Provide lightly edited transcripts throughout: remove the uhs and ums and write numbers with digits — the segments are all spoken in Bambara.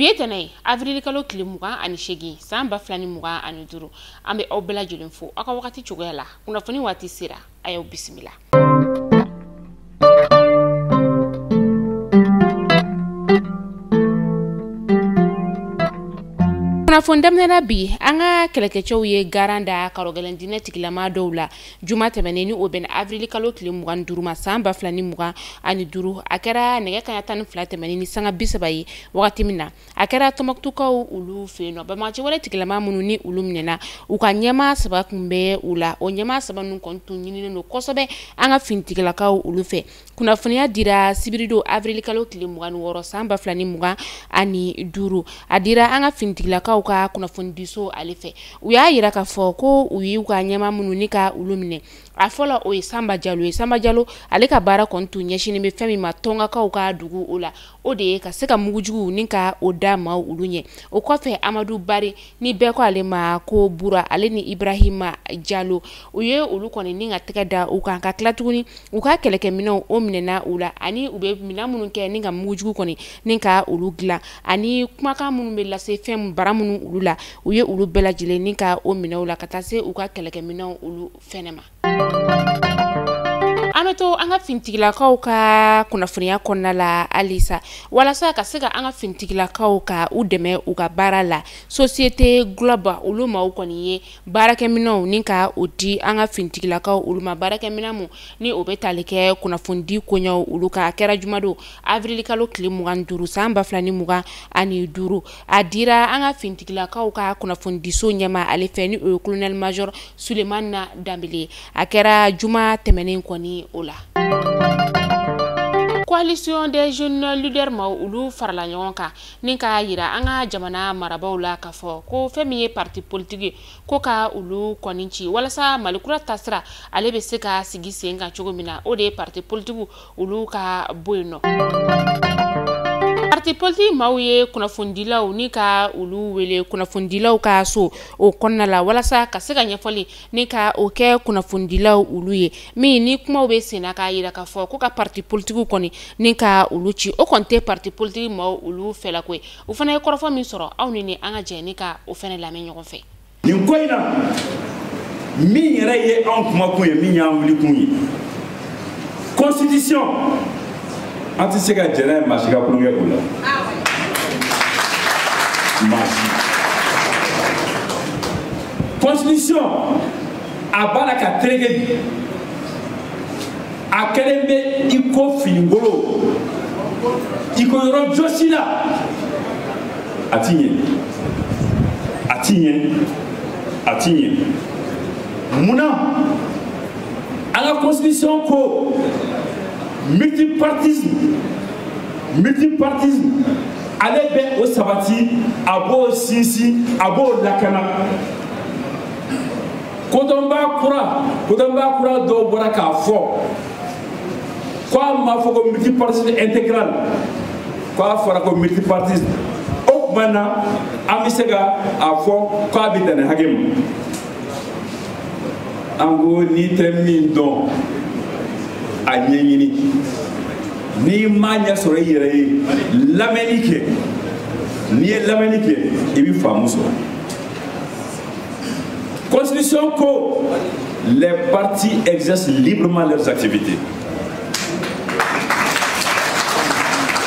Bi ye tɛnɛ ye, avril kalo tile 28, san 2025. An bɛ aw bɛɛ lajɛlen fo aw ka wagati cogoya la. Kunnafoni waati sera, a y'aw bisimila. Kunnafoni daminɛna bi, an ka kɛlɛkɛcɛw ye garan da karɔgɛlɛn diinɛ tigilama dɔw la juma tɛmɛnen, ni o bɛnna avril kalo tile 25 ma, san 2025. A kɛra nɛgɛ kanɲɛ 12 tɛmɛnen ni sanga 30 ye wagati min na, a kɛra Tɔnbukutukaw olu fɛ yen nɔ. Banbagaci wale tigilama minnu ni olu minɛna, u ka ɲɛmaa 3 tun bɛ u la. O ɲɛmaa 3 ninnu kɔni tun ɲininen don kosɛbɛ an ka finitigilakaw olu fɛ. Kunnafoniya dira sibiridon avril kalo tile 26, san 2025. A dira an ka finitigilakaw ka kunnafonidiso ale fɛ. U y'a yira k'a fɔ ko u y'u ka ɲɛmaa minnu ni ka olu minɛ, a fɔlɔ o ye Sanba Jalo ye. Sanba Jalo ale ka baara kɔni tun ɲɛsinnen bɛ fɛn min ma Tɔngakaw ka dugu o la, o de ye ka se ka mugujugu ni ka o da maaw olu ɲɛ. O kɔfɛ, Amadu Bari ni bɛɛ ko ale ma ko Bura, ale ni Ibrahima Jalo, u ye olu kɔni ni ka tɛgɛ da u kan, ka tila tuguni u ka kɛlɛkɛminɛnw o minɛna u la, ani u bɛ minɛn minnu kɛ ni ka mugujugu kɔni ni ka olu dilan, ani kumakan minnu bɛ lase fɛn bara minnu olu la, u ye olu bɛɛ lajɛlen ni ka o minɛ u la, ka taa se u ka kɛlɛkɛminɛnw olu fɛnɛ ma. An bɛ to an ka finitigilakaw ka kunnafoniya kɔnɔna la halisa, walasa ka se ka an ka finitigilakaw ka u dɛmɛ u ka baara la. Société Globe olu maaw kɔni ye baarakɛminɛnw ni ka o di an ka finitigilakaw olu ma. Baarakɛminɛn mun ni o bɛ tali kɛ kunnafonidi koɲɛw olu kan. A kɛra jumadon avril kalo tile 25, san 2025. A dira an ka finitigilakaw ka kunnafonidiso ɲɛmaa ale fɛ, ni o ye colonel major Sulemana Danbele. A kɛra juma tɛmɛnen kɔni o la. Coalition des jeunes leaders maaw olu farala ɲɔgɔn kan ni k'a yira an ka jamana marabaaw la k'a fɔ ko fɛn min ye parti politique ye, ko ka olu kɔni ci walasa Mali kura taasira ale bɛ se ka sigi sen kan cogo min na, o de ye parti politique olu ka bɔ yen nɔ. Parti politique maaw ye kunnafonidilaw ni ka olu wele kunnafonidilaw ka so o kɔnɔna la, walasa ka se ka ɲɛfɔli ni ka o kɛ kunnafonidilaw olu ye, min ni kumaw bɛ senna k'a yira k'a fɔ ko ka parti politique kɔni ni ka olu ci, o kɔni tɛ parti politique maaw olu fɛla ko ye. U fana ye kɔrɔfɔ min sɔrɔ, aw ni an ka jɛ ni ka o fana lamɛn ɲɔgɔn fɛ. Nin ko in na, min yɛrɛ ye anw kumakun ye, min y'an wulikun ye, constitution an tɛ se ka jɛn n'a ye maa si ka tulonkɛ o la, maa si. Constitution a b'a la ka tereke bi, a kɛlen bɛ i ko finigolo, i ko yɔrɔ jɔsi la, a ti ɲɛ, a ti ɲɛ, a ti ɲɛ. Munna an ka constitution ko multipartisme, multipartisme ale bɛ o sabati, a b'o sinsin, a b'o lakana. Kodɔnbaa kura dɔw bɔra k'a fɔ ko a ma fɔ ko multipartisme intégral, ko a fɔra ko multipartisme. O tuma na an bɛ se ka a fɔ k'a bɛ dan nin hakɛ ma. An ko n'i tɛ min dɔn, a ɲɛɲini, n'i m'a ɲɛ sɔrɔ i yɛrɛ ye, lamɛnni kɛ. N'i ye lamɛnni kɛ, i bɛ faamu sɔrɔ. Constitution ko les partis exercent librement leurs activités.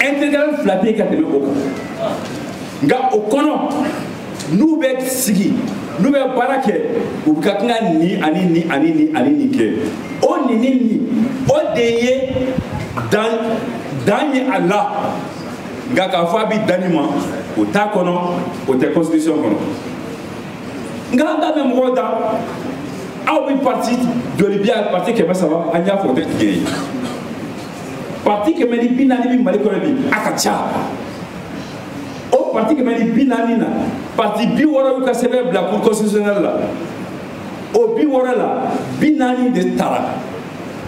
Intégral fila tɛ yen ka tɛmɛ o kan. Nka o kɔnɔ, n'u bɛ sigi, n'u bɛ baara kɛ, u bɛ ka kan ka nin ani nin ani nin ani nin kɛ. O nin ni nin, o de ye dan ye a la. Nka k'a fɔ a bɛ dan nin ma, o t'a kɔnɔ, o tɛ constitution kɔnɔ. Nka an t'a mɛn mɔgɔw da, aw bɛ parti joli bi yan, parti 300, an y'a fɔ o tɛ tiɲɛ ye. Parti 140 bɛ Mali kɔnɔ bi, a ka ca. O parti 140 na, parti 60 y'u ka sɛbɛn bila cour constitutionnelle la. O 60 la, 40 de taara.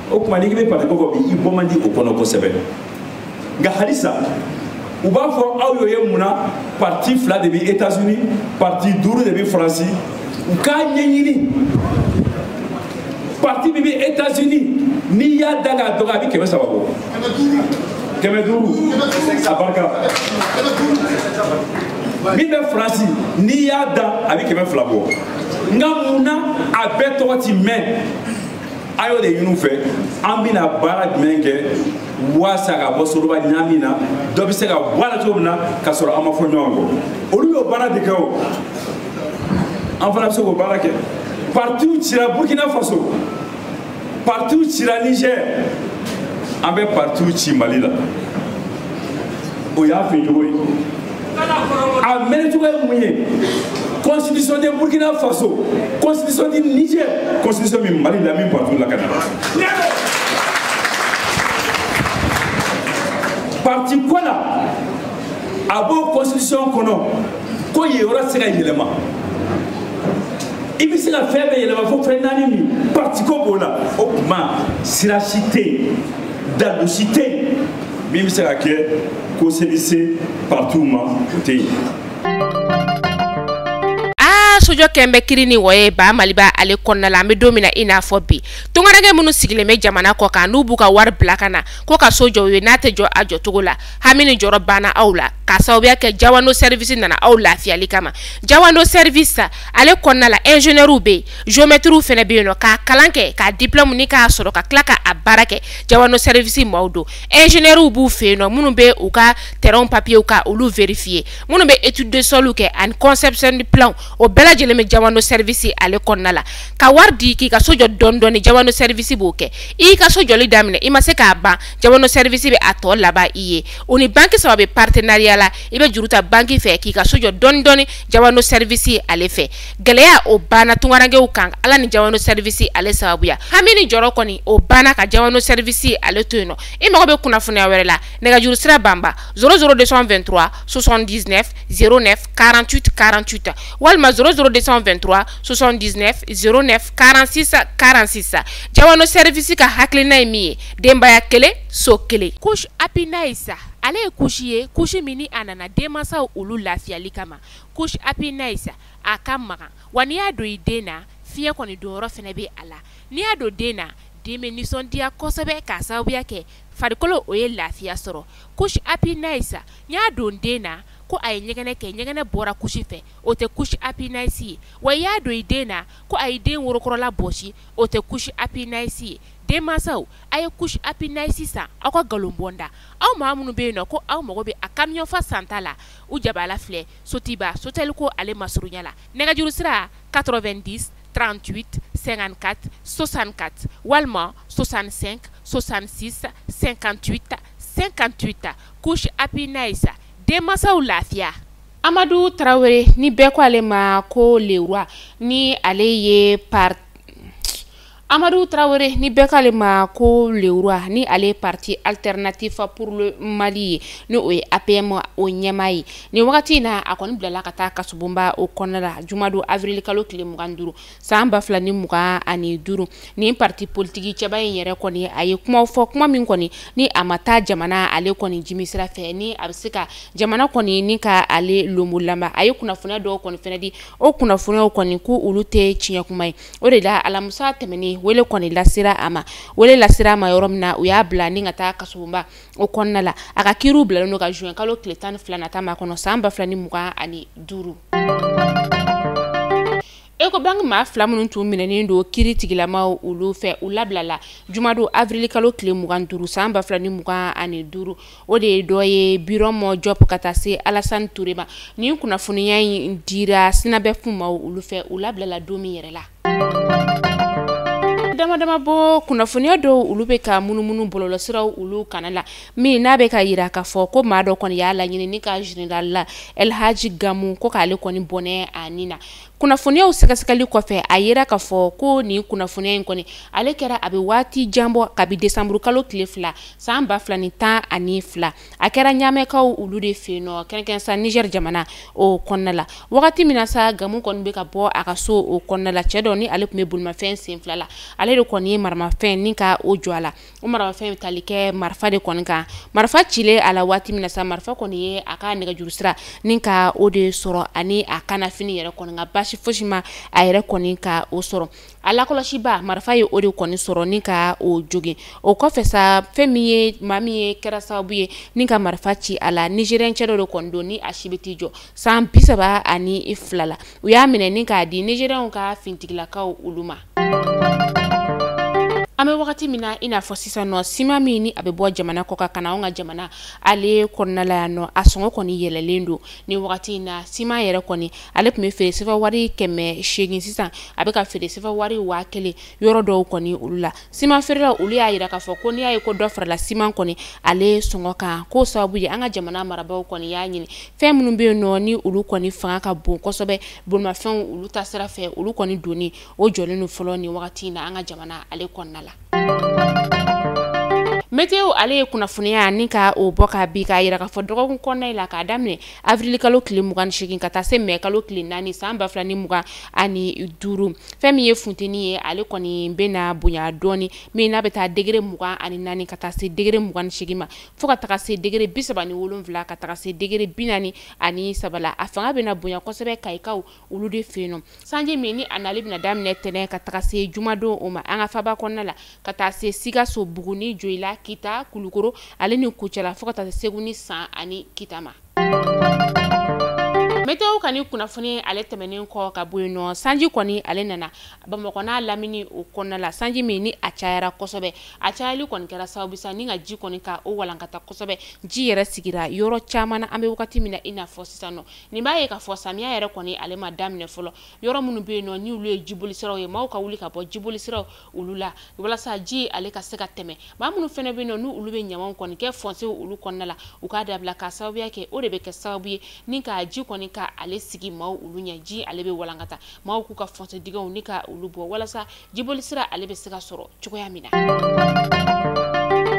O tuma n'i bɛ parti ko fɔ bi, i bɔ man di o kɔnɔ kosɛbɛ. Nka halisa u b'a fɔ aw y'o ye mun na, parti 2 de bɛ États-Unis, parti 5 de bɛ Faransi. U k'a ɲɛɲini, parti min bɛ États-Unis, n'i y'a da k'a dɔgɔ a bɛ 300 bɔ. 500 a barika. Min bɛ Faransi n'i y'a da a bɛ 200 bɔ. Nka mun na a bɛɛ tɔgɔ ti mɛn? A y'o de ɲini u fɛ, an bɛna baara jumɛn kɛ walasa ka bɔ soroba ɲaami na, dɔ bɛ se ka bɔ a la cogo min na ka sɔrɔ an ma fɔ ɲɔgɔn kɔ. Olu y'o baara de kɛ o, an fana bɛ se k'o baara kɛ. Partiw cira Burkina Faso, partiw cira Niger, an bɛ partiw ci Mali la. O y'a fɛ cogo ye. A mɛnɛ cogo ye mun ye? Constitution de Burkina Faso, constitution du Niger, constitution min Mali la min partiw lakana. Parti ko la, a b'o constitution kɔnɔ ko yen yɔrɔ tɛ se ka yɛlɛma. I bɛ se ka fɛn bɛɛ yɛlɛma fo fɛn naani min parti ko b'o la. O tuma sira si tɛ yen, dalu si tɛ yen min bɛ se ka kɛ ko se bɛ se partiw ma, o tɛ yen. Sojɔ kɛn bɛ kiri ni wɔye ba Maliba ale kɔnɔna la. An bɛ don min na i n'a fɔ bi, tungaranke minnu sigilen bɛ jamana kɔ kan n'u b'u ka wari bila ka na ko ka so jɔ u ye, n'a tɛ jɔ a jɔcogo la, hami ni jɔrɔ banna aw la k'a sababuya kɛ Jawando service nana aw lafiyali kama. Jawando service ale kɔnɔna la, ingénieur bɛ yen, géomètre fana bɛ yen nɔ, k'a kalan kɛ, k'a diplôme ni k'a sɔrɔ ka tila k'a baara kɛ. Jawando service maaw don, ingénieur b'u fɛ yen nɔ minnu bɛ u ka terrain papier ka olu vérifier, minnu bɛ étude de sol kɛ ani conception de plan, o bɛɛ lajɛlen bɛ Jawando service ale kɔnɔna la. Ka wari di k'i ka so jɔ dɔɔni dɔɔni, Jawando service b'o kɛ. I y'i ka so jɔli daminɛ, i ma se k'a ban, Jawando service bɛ a tɔ laban i ye. O ni banque saba bɛ partenariat la, i bɛ juru ta banque fɛ k'i ka so jɔ dɔɔni dɔɔni Jawando service ale fɛ. Gɛlɛya o banna tungarankew kan Ala ni Jawando service ale sababuya. Hami ni jɔrɔ kɔni o banna ka Jawando service ale to yen nɔ. I mago bɛ kunnafoniya wɛrɛ la, nɛgɛjuru sira banba 00223 79 09 48 48 walima 00223 79 09 46 46. Jawando service ka hakilina ye min ye, denbaya kelen so kelen. Couche Happy Nice ale ye couche ye, couche min ni a nana denmansaw olu lafiyali kama. Couche Happy Nice a ka magan, wa n'i y'a don i den na, fiɲɛ kɔni donyɔrɔ fana bɛ a la. N'i y'a don den na, den bɛ nisɔndiya kosɛbɛ k'a sababuya kɛ farikolo o ye lafiya sɔrɔ. Couche Happy Nice n y'a don den na ko a ye ɲɛgɛnɛ kɛ, ɲɛgɛnɛ bɔra couche fɛ, o tɛ couche Happy Nice ye. Wa i y'a don i den na ko a ye den worokɔrɔla bɔsi, o tɛ couche Happy Nice ye. Denmansaw a ye couche Happy Nice san aw ka nkalon bɔnda. Aw maa minnu bɛ yen nɔ ko aw mago bɛ a camion fa santa la, u jabala filɛ Sotiba Sotelko ale masurunya la. Nɛgɛjuru sira 90 38 54 64 walima 65 66 58 58. Couche Happy Nice, denmansaw lafiya. Amadu Tarawele ni bɛɛ ko ale ma ko Leroy, ni ale ye par Amadu Tarawele ni bɛɛ k'ale ma ko Leroy, ni ale parti alternatif pour le Mali ye, ni o ye APM o ɲɛmaa ye. Nin wagati in na a kɔni bilala ka taa kasobonba o kɔnɔna la jumadon avril kalo tile 25 san 2025. Nin parti politique cɛba in yɛrɛ kɔni a ye kumaw fɔ, kuma min kɔni ni a ma taa jamana ale kɔni jimi sira fɛ, ni a bɛ se ka jamana kɔni ni ka ale lonbolama. A ye kunnafoniya dɔw kɔni fɛnɛ di, o kunnafoniyaw kɔni ko olu tɛ tiɲɛ kuma ye. O de la alamisa tɛmɛnen wele kɔni lasera a ma, wele lasera a ma yɔrɔ min na, u y'a bila ni ka taa kasobonba o kɔnɔna la. A ka kiiriw bilalen don ka juin kalo tile 12 nata ma kɔnɔ san 2025. Ecobank maa fila minnu tun minɛnen don kiiri tigilamaw olu fɛ, u labilala jumadon avril kalo tile 25 san 2025. O de ye dɔ ye Birɔmɔ Jɔp ka taa se Alassane Touré ma. Nin kunnafoniya in dira Sinabɛfu maaw olu fɛ, u labilala don min yɛrɛ la. Dama dama bɔ kunnafoniya dɔw olu bɛ ka munumunu bɔlɔlɔsiraw olu kana la, min n'a bɛ ka yira k'a fɔ ko maa dɔ kɔni y'a laɲini ni ka général la El Hadji Gamu ko k'ale kɔni bɔnɛ a nin na. Kunnafoniyaw sɛgɛsɛgɛli kɔfɛ a yira k'a fɔ ko nin kunnafoniya in kɔni ale kɛra a bɛ waati jan bɔ kabi décembre kalo tile 2 san 2012. A kɛra ɲamɛkaw olu de fɛ yen nɔ kɛrɛnkɛrɛn sa Niger jamana o kɔnɔna la. Wagati min na sa Gamu kɔni bɛ ka bɔ a ka so o kɔnɔna la, cɛ dɔ ni ale tun bɛ bolimafɛn sen fila la, ale de kɔni ye maramafɛn ni ka o jɔ a la. O maramafɛn bɛ tali kɛ marifa de kɔni kan. Marifa cilen a la waati min na sa, marifa kɔni ye a ka nɛgɛjuru sira ni ka o de sɔrɔ ani a kanafini yɛrɛ kɔni, nka baasi baasi fosi ma a yɛrɛ kɔni ka o sɔrɔ. A lakɔlɔsiba marifa ye o de kɔni sɔrɔ ni ka o jogin. O kɔfɛ sa, fɛn min ye maa min ye kɛra sababu ye ni ka marifa ci a la, Nigérien cɛ dɔ de kɔni don ni a si bɛ t'i jɔ san 32 la. U y'a minɛ ni k'a di Nigérienw ka fintigilakaw olu ma. An bɛ wagati min na i n'a fɔ sisan nɔ, siman min ni a bɛ bɔ jamana kɔ kan ka na anw ka jamana ale kɔnɔna la yan nɔ, a sɔngɔ kɔni yɛlɛlen don ni wagati in na. Siman yɛrɛ kɔni ale tun bɛ feere sefa wari 800, sisan a bɛ ka feere sefa wari 1000 yɔrɔ dɔw kɔni olu la. Siman feerelaw olu y'a jira k'a fɔ ko n'i y'a ye ko dɔ farala siman kɔni ale sɔngɔ kan, k'o sababu ye an ka jamana marabaaw kɔni y'a ɲini fɛn minnu bɛ yen nɔ ni olu kɔni fanga ka bon kosɛbɛ, bolimafɛnw olu ta sira fɛ, olu kɔni donni o jɔlen don fɔlɔ ni wagati in na an ka jamana ale kɔnɔna la. Météo ale ye kunnafoniya ni ka o bɔ ka bi k'a yira k'a fɔ dɔgɔkun kɔnɔna la, k'a daminɛ avril kalo tile 28 ka taa se mai kalo tile 4 san 2025, fɛn min ye funteni ye ale kɔni bɛna bonya dɔɔni, min n'a bɛ taa degré 24 ka taa se degré 28 ma, fo ka taga se degré 37 ka taga se degré 43 la. A fanga bɛna bonya kosɛbɛ Kayikaw olu de fɛ yen nɔ. Sanji min ni a nali bɛna daminɛ tɛnɛn ka taga se jumadon o ma an ka faba kɔnɔna la, ka taa se Sikaso, Buguni, Joyila, Kita, Kulukoro ale ni Kucala, fo ka taa se Segu ni San ani Kita ma. Météo kani kunnafoni ale tɛmɛnen kɔ ka bɔ yen nɔ, sanji kɔni ale nana Bamakɔ n'a lamini o kɔnɔna la. Sanji min ni a cayara kosɛbɛ, a cayali kɔni kɛra sababu sa ni ka ji kɔni ka o walankata kosɛbɛ. Ji yɛrɛ sigira yɔrɔ caman na an bɛ wagati min na i n'a fɔ sisan nɔ. Nin b'a ye k'a fɔ samiya yɛrɛ kɔni ale ma daminɛ fɔlɔ. Yɔrɔ minnu bɛ yen nɔ ni olu ye jibolisiraw ye, maaw ka wuli ka bɔ jibolisiraw olu la walasa ji ale ka se ka tɛmɛ. Maa minnu fana bɛ yen nɔ ni olu bɛ ɲamanw kɔni kɛ fɔnsew olu kɔnɔna la, u k'a dabila k'a sababuya kɛ o de bɛ kɛ sababu ye ni ka ji kɔni ka ale sigi maaw olu ɲɛ, ji ale bɛ walankata, maaw k'u ka fɔnse dingɛw ni ka olu bɔ walasa jibolisira ale bɛ se ka sɔrɔ cogoya min na.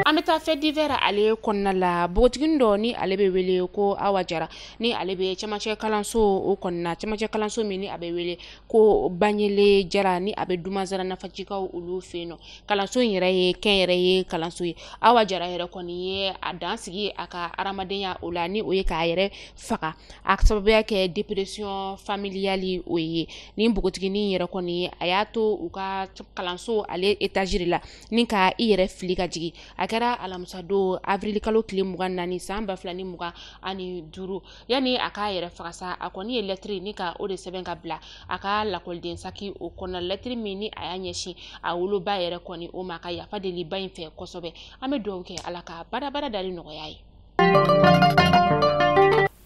An bɛ taa fait divers ale kɔnɔna la. Npogotiginin dɔ ni ale bɛ wele ko Awa Jara, ni ale bɛ cɛmancɛ kalanso o kɔnɔna, cɛmancɛ kalanso min ni a bɛ wele ko Baɲele Jara, ni a bɛ Dumanzara Nafajikaw olu fɛ yen nɔ. Kalanso in yɛrɛ ye kɛnyɛrɛye kalanso ye. Awa Jara yɛrɛ kɔni ye a dan sigi a ka hadamadenya o la, ni o ye k'a yɛrɛ faga, a sababuya kɛ dépression familiale o ye. Ni npogotiginin yɛrɛ kɔni a y'a to u ka kalanso ale étage de la ni ka i yɛrɛ fili ka jigin. A kɛra alamisa don avril kalo tile 24 san 2025. Yanni a k'a yɛrɛ faga sa, a kɔni ye lɛtiri ni ka o de sɛbɛn ka bila a ka lakɔliden saki o kɔnɔ, lɛtiri min ni a y'a ɲɛsin a woloba yɛrɛ kɔni o ma, ka yafa deli ba in fɛ kosɛbɛ. An bɛ dugawu kɛ Ala ka badabada dali nɔgɔya ye.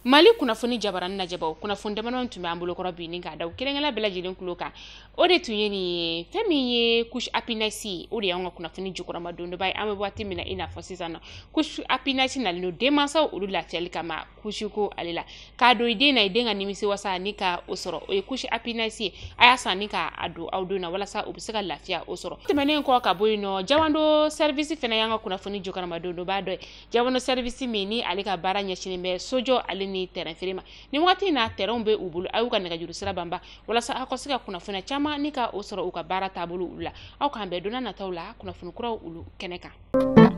Mali kunnafoni jabarani lajɛbaw, kunnafoni damadɔ tun bɛ an bolokɔrɔ bi ni k'a da kelenkelen bɛɛ lajɛlen tulo kan. O de tun ye nin ye. Fɛn min ye couche happiness ye, o de y'anw ka kunnafoni jukɔrɔma dondoba ye an bɛ waati min na i n'a fɔ sisan nɔ. Couche happiness nalen don denmansaw olu lafiyali kama couche ko ale la, k'a don i den na, i den ka nimisi wasa ni ka o sɔrɔ, o ye couche happiness ye. A y'a san ni k'a don aw den na walasa u bɛ se ka lafiya o sɔrɔ. Tɛmɛnen kɔ ka bɔ yen nɔ, Jawando service fana y'an ka kunnafoni jukɔrɔma dondoba dɔ ye. Jawando service min ni ale ka baara ɲɛsinnen bɛ sojɔ ale ni terrain feere ma. Ni wagati in na terrain bɛ u bolo, a y'u ka nɛgɛjuru sira banba walasa aw ka se ka kunnafoniya caman ni ka o sɔrɔ u ka baara taabolo olu la. Aw k'an bɛn don n'a nataw la kunnafoni kuraw olu kɛnɛ kan.